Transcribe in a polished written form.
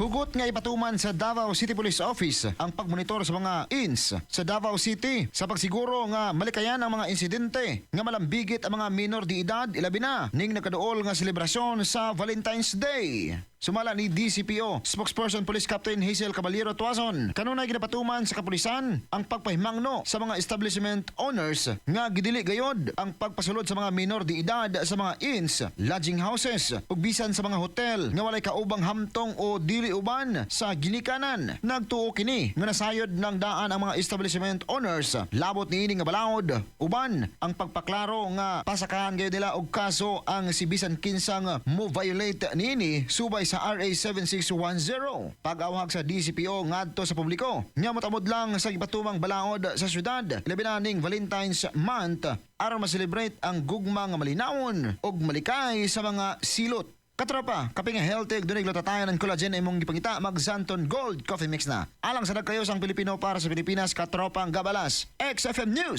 Hugot nga ipatuman sa Davao City Police Office ang pagmonitor sa mga inns sa Davao City sa pagsiguro nga malikayan ang mga insidente nga malambigit ang mga minor de edad, ilabi na ning nakaduol nga selebrasyon sa Valentine's Day. Sumala ni DCPO spokesperson Police Captain Hazel Caballero Tuazon, kanunay ginapatuman sa kapulisan ang pagpahimangno sa mga establishment owners nga gidili gayod ang pagpasulod sa mga minor de edad sa mga inns, lodging houses ug bisan sa mga hotel nga walay kaubang hamtong o dili uban sa ginikanan. Nagtuo kini nga nasayod ng daan ang mga establishment owners labot niini nga balaod, uban ang pagpaklaro nga pasakahan gayud nila og kaso ang si bisan kinsang mo violate niini subay sa RA 7610. Pag-awhag sa DCPO ngadto sa publiko nga motamod lang sa gipatumang balaod sa syudad, labi na ning Valentine's Month, aron ma-celebrate ang gugma nga malinawon ug malikay sa mga silot. Katropa, kape nga healthy ug dunay glutathione and collagen imong gipangita, mag Xanthone Gold Coffee Mix na. Alang sa nagkayo sang Pilipino para sa Pilipinas, Katropang Gabalas, XFM News.